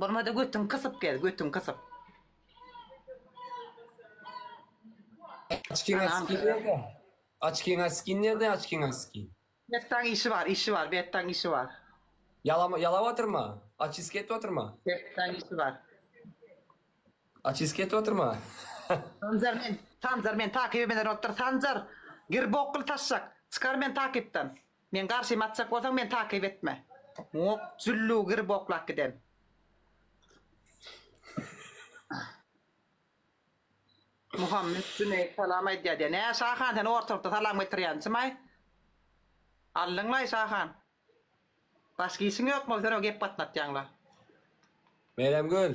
Bolmada götüňi kysyp gez, götüňi kysyp. Açkiňa skin nirde? Açkiňa skin nirde açkiňa skin? Betdaň işi bar, işi bar, Betdaň işi bar. Ýalama ýalap otyrma. Açiski etip otyrma. Betdaň işi bar. Açiski etip otyrma. Sanjar men, Sanjar men takyp eden otdyr Sanjar. Gir bokul taşşak. Çykar men takypdan. Men garşyma atjak bolsaň men takyp etme. Mok jüllu gir boklap giden. Muhammet Jüneýit salam aýdýar diýýär. Nä Şahan sen ortalykda salam getirýänçimaý? Aldyňlaý Şahan. Başga işiň ýokmy sen o gep gatnatýaňla. Meýremgül.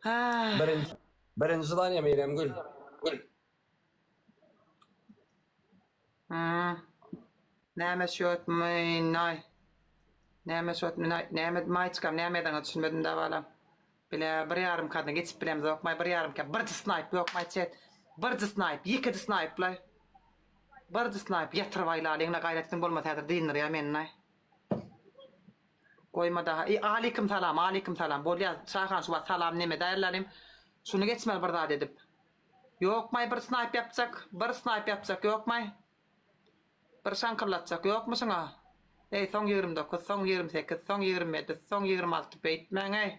Hä. Birinji birinji zadaniýa Meýremgül. Hmm. Näme şöt mynaý. Näme şöt mynaý. Näme maýçkam näme edeňe düşünmedim da balam. Bile bir ýarym kadny geçip bilemzok maý bir ýarym ka birji snaýp ýok maý çet. Birji snaýp ýekeji snaýplaý. Birji snaýp ýatyryp aýlalyňla gaýrat ediň bolmasa häzir dyndyrýa meni naý. Goýma daha. I aleýkim salam aleýkim salam bolýa Şahan şu wagt salam neme dällalim. Şuny geçmeli bir zat edip. Ýokmaý bir snaýp ýapjak, bir snaýp ýapjak ýokmaý. Bir şaňkyrlatjak ýokmy şuňa? Eý, soň 29, soň 28, soň 27, soň 26 beýtmäň-eý.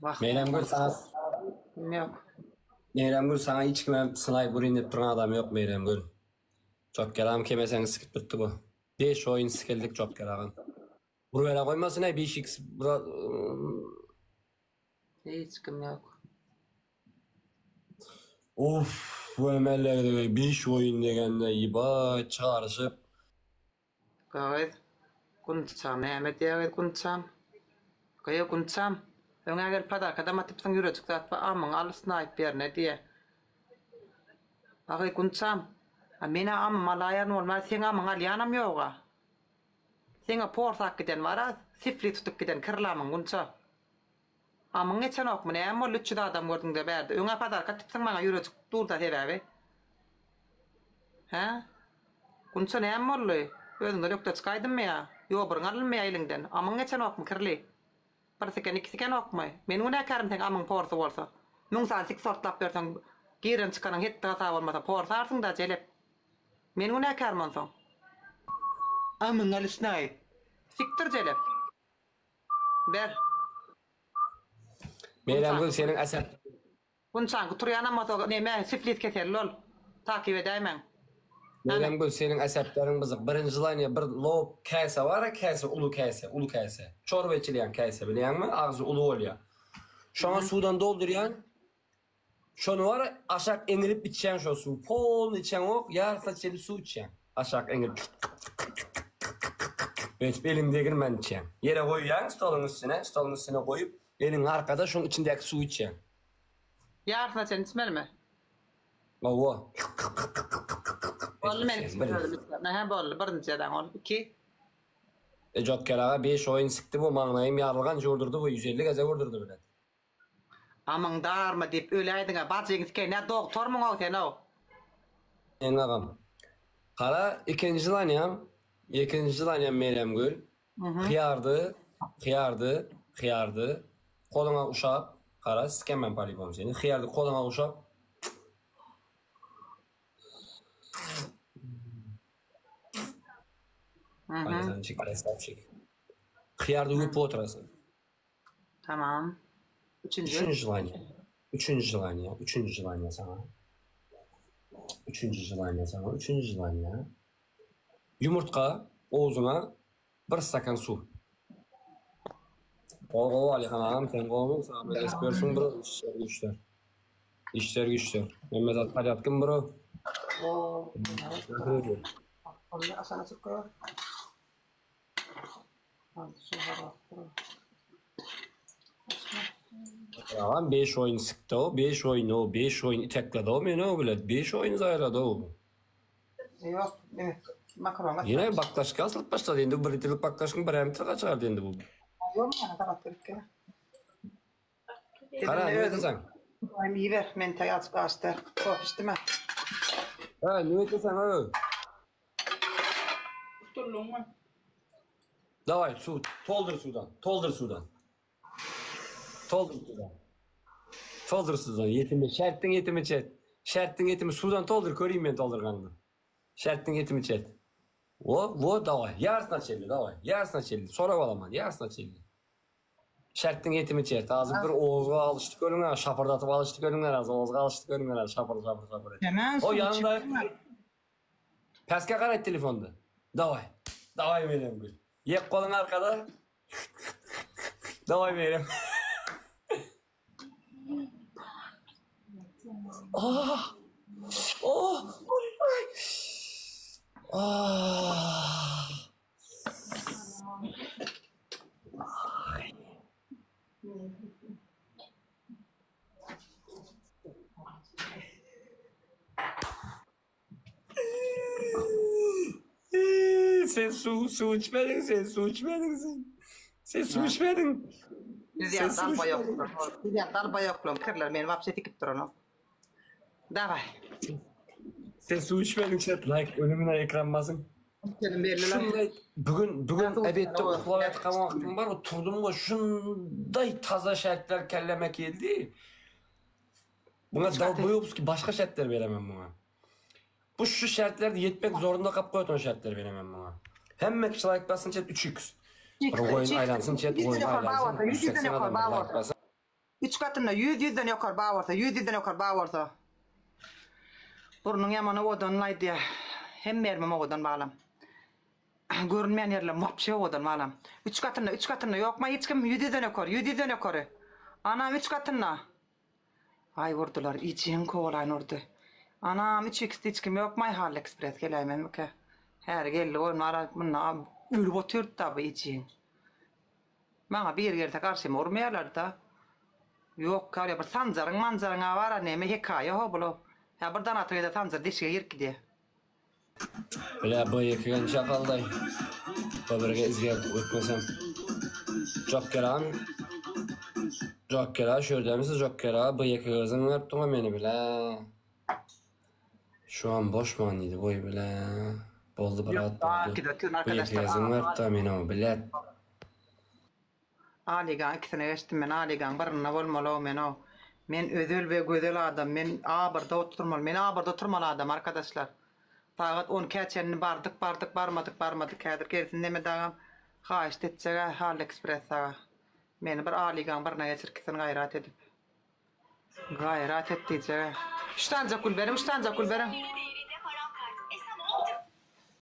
Wah. Meýremgül saňa Ýok. Meýremgül saňa hiç kimem synaý buryn diýip duran adam ýok Meýremgül. Jokkeram kemeseň sikip bitdi bu. 5 oýun sikildik Jokker agam. Urbera goýmasyn aý 5x bura Hiç kim ýok. Uff, bu emelleri 5 oýun degende ýba çykaryşyp. Gyz, Gunçam näme edýä gyz Gunçam? Gyz Gunçam, öňä gelip padarkadam atypsyň ýürejik zat bar amyňy al snaýp ýerine diýä. A gyz Gunçam, a menä amymy alaýaryn bolmaý seň amyňy alýanam ýoga. Seňä porsap giden bar-a, sifli tutup giden kirli amyň Gunça. Amyň geçenokmy, näme boldy 300 adam gördüňdä bärde. Öňä padarka atypsyň maňa ýürejik dur-da sebäbi. Hä? Gunça näme boldy? Özüňden ökde çykaýdymmy ýa? Ýoburyň alynmy ýa eliňden? Amyň geçenokmy, kirli? Bir siken, iki sikenokmy? Men günäkärmi seň amyň porsy bolsa? Müň sany sik sortlap ýörseň, giren-çykanyň hetdi-hasaby bolmasa, porsarsyň-da, jelep. Men günäkärmi onsoň? Amyňy al üstüne-aý! Sikdir, jelep! Ber. Meýremgül seniň äsä. Gunçaň guturýanam bolsa neme siflis keselli ol. Takyp edäýmäň. Meýremgül seniň äsäpleriň gyzyk. Birinji zlaniýa bir lop käse bar-a käse uly käse uly käse. Çorba içilýän käse bilýäňmi agzy uly bolýa. Şoňa suwdan doldurýaň. Şony bar-a aşak eňilip içýäň şo suwy. Polny içeňok ýarysyna çenli suw içýäň. Aşak eňilip. Beýdip eliňi degirmän içýäň. Ýere goýýaň stoluň üstüne stoluň üstüne goýup eliňi arkada şoň içindäki suwy içýäň. Ýarysyna çenli içmelimi? Hawa. Boldy men içip özüm içerin. Ähä boldy birinji ýadan ol. Iki. E Joker aga beş oýun sikdi bu maňlaýym ýarylgança urdurdy bu 150 gezek urdurdy bilet. Amyň darmy diýip öläýdiňä bajyň sikeý nä dogtormyňow senow. Meň agam. Gara ikinji zanyam ikinji zanyam Meryemgül hyýardy hyýardy hyýardy koluňa uşap gara sikemem polibom seni hyýardy koluňa uşap Hyýardy öpüp oturasyň. Tamam. Üçünji. Üçünji želaniýa. Üçünji želaniýa. Üçünji želaniýa saňa. Üçünji želaniýa saňa. Üçünji želaniýa. Ýumurtga owzuňa bir stakan suw. Gowy gowy Alyhan agam sen gowmyň sagmy esbersiň bro işler güýçler. Işler güýçler. Hemme zat porýadkym bro. Gowy. Aşana çykyp goýar. Agam 5 oýun sikdi-ow, 5 oýun-ow, 5 oýun itekledi-ow meni-ow bilet, 5 oýun zaýrady-ow. Ýok, men makaron gatnaşyk. Ýene baklaşka asylyp başlady indi bir litrlik baklaşkyň birem tyrga çykardy indi bu. Ýok, maňa gabat gelip gel. Gara, nirede sen? Hudaýym iýiber, men täk azjyk aç däl. Kofe içdim-ä. Hä, nime etseň öý? Gutuldyňmy? Daway suw, toldur suwdan, toldur suwdan. Toldur suwdan. Toldur suwdan, ýetimi, şertdiň ýetimi çet. Şertdiň ýetimi suwdan toldur, göreyim men toldurganyňy. Şertdiň ýetimi çet. Wo, wo, daway, ýarysyna çenli, daway, ýarysyna çenli, sorap alaman, ýarysyna çenli. Şertdiň ýetimi çet. Azy bir owuzga alyşdyk görüňä, şapyrdatyp alyşdyk görüňler, azy owuzga alyşdyk görüňler, azy şapyr, şapyr, şapyr et. Hemen O suw ýanynda içip. Peske garat telefonda. Daway. Daway Meryem gül. Ýek goluň arkada. Daway Meryem. Ah! Oh! Ay! Ah! Sen su su içmedin sen su içmedin sen. Sen su içmedin. Siz Sen ýaly su dalba içmedin. ýoklar. Siz ýaly dalba ýoklaryň pikirleri meni wapşe sikip duranok. Daway. Sen su içmedin chat like ölümüne ekran basın. Senin belli lan. Şunday bugün bugün Su ebetde içmedin, uklap ýatkan wagtym bar oturdum we şunday taza şertler kelleme geldi. Buna dalboýopski başga şertler beremem buna. Bu şu şertlerde ýetmek zorunda kap goýan şertler beremem buna. Hemme kişi like basın chat 3x. Bir goýun aýlansyn chat goýun aýlansyn. 180 adam bir like basın. Üç katynda 100 ýüzden ýokary ba bolsa, 100 ýüzden ýokary ba bolsa. Burnuň ýamany owadan aýdýar. Hemme ýerim owadan balam. Görünmeýän ýerlerim wapşe owadan balam. Üç katynda, üç katynda ýokma hiç kim 100 ýüzden ýokary, 100 ýüzden ýokary. Anam üç katynda. Aý urdular, ijiň kowalaýyn urdy. Anam üç iks hiç kim ýokmy aý Hally Express geläýmezmikä? Häli geldi goýun munda ölüp otyrdy-da bu ijiň. Maňa biri gelse garşyma urmaýarlar-da. Ýok, karýa bir sanjaryň manjaryň-a bar-a neme hekaýa ho bul-ow. Hä bir danaty gelse sanjar deşige girip gidýä. Bile bu ýekigen çakalday. Bu birge izge ötmesem. Jokkeran. Jokkera şördemisi Jokkera bu ýeke gözüň berip meni bile. Şu an boş maniydi boy bile. Boldy brat boldy. Bu ýeke gözüň berip meni o bile. A ligaň ikisine geçdim men A ligaň birinde bolmaly-ow men-ow. Men özel we gözel adam men A birde oturmaly men A birde oturmaly adam arkadaşlar. Sagat on ikä çenli bardyk bardyk barmadyk barmadyk häzir gelsin Nemet agam haýyşt etjeg-ä Hally Express aga. Meni bir A ligaň birine geçirksin gaýrat edip. Gaýrat et diýjeg-ä. Üç sanjak gül beriň üç sanjak gül beriň.